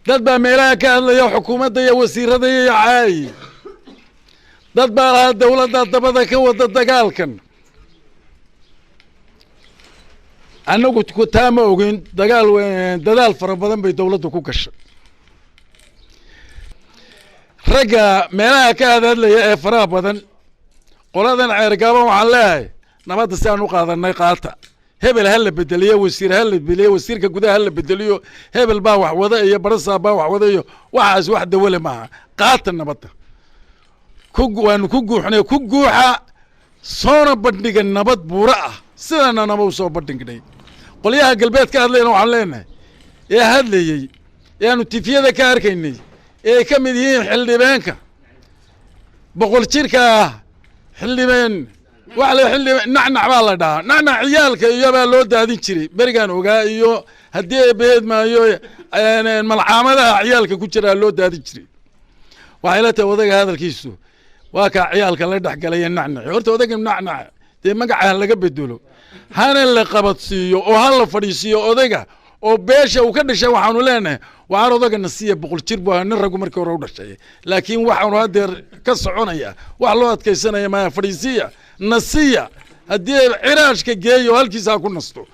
Dad baa meelaha ka hadlaya xukuumadda iyo wasiirada iyo caayi. Dad baa lahaa dawladda dabada ka wada dagaalkan. Annagu taa ma ogin. Dagaal dadaal fara badan bay dawladdu ku gashay. Ragga meelaha ka hadhadlaya ee faraha badan, qoladan Ceergaaban waxaan leeyahay, nabadda si aan u qaadanay qaata. Hebel ha la bedeliyo, wasiir ha la bedeliyo, wasiirka gudaha ha la bedeliyo, hebel baa wax wada iyo barasaa baa wax wada iyo waxaas wax dawale maaha. Qaata nabadda, ku waanu ku guuxnay, ku guuxa, soona bandhiga nabad buuro ah sidana naba usoo bandhignay. Qolyaha galbeed ka hadlayna waxaan leenahay, ee hadlayey ee aanu tifiyada ka arkaynay, ee ay ka mid yihiin xildhibeenka 100 jirka ah, xildhibeen waxa la xildhibeen Nacnac baa la dhahaa. Nacnac ciyaalka iyo baa loo daadin jiray berigaan ogaa, iyo haddii ay beed maayo malcaamadaha ciyaalka ku jiraa loo daadin jiray. Waxay la tahay odaga hadalkiisu waa kaa ciyaalka la dhexgalaya Nacnac. Horta odaga Nacnac dee magaca ha laga bedelo, hana la qabadsiiyo oo ha la fadhiisiiyo odayga oo beesha uu ka dhashay. Waxaanu leenahay, waxaan odagana siiya, 100 jir bu ahaa nin raggu markii hore u dhashay, laakiin waxaanu haddeer ka soconaya wax loo adkaysanaya maya. Fadhiisiya, nasiya, haddii ciraashka geeyo halkiisa ha ku nasto.